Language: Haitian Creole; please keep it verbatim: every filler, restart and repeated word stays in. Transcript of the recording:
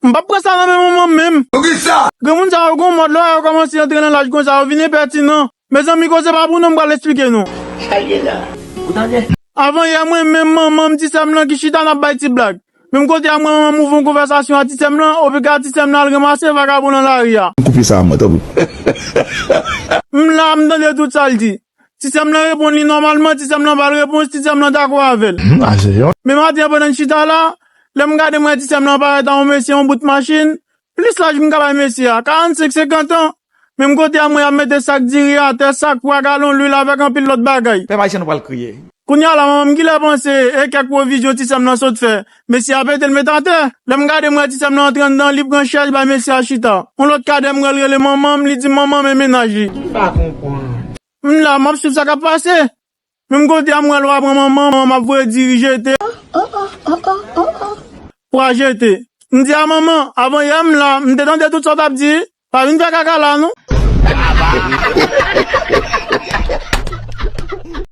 M p ap pran sa nan men manman m menm. Poukisa? Granmoun sa yo gon mòd lè yo kòmanse antre nan laj konsa, yo vin enpètinan. Mezanmi, koze pa pou nou, m pral esplike nou. Sa l ye la? Ou tande? Avan yè, mwen menm manman m, ti sè m lan ki chita, n ap bay ti blag. Menm kote a, mwen manman m ouvri yon konvèsasyon a ti sè m lan, obliga ti sè m lan al ranmase vagabon nan lari a. Koupe sa a mwen, tanpri. M la, m tande tout sa l di. Ti sè m lan reponn li nòmalman, ti sè m lan ba l repons, ti sè m lan dakò avè l. Hmm, a se yon. Men maten an, pandan n chita la, lè m gade, m wè ti sè m lan parèt a yon mesye, yon bout machin. Plis laj m ka bay mesye a, karannsenk, senkant an. Menm kote a, mwen ap mete sak diri atè, sak pwa, galon lwil avèk anpil lòt bagay. Pèp ayisyen, nou pral kriye. Kounye a la, manman m ki lè panse e kèk pwovizyon ti sè m lan sot fè. Mesye a pete l met atè. Lè m gade, m wè ti sè m lan antre anndan, li pran chèz bay mesye a chita. Yon lòt kadè, m wè l rele manman m, li di manman m e mennaj li. M pa konprann. M la, m ap swiv sa k ap pase. Menm kote a, m wè lwa pran manman, manman m ap voye diri jete. Pwa jete. M di a manman, avan yè m la, m te tande tout sa w t ap di. Pa vin fè kaka la, non.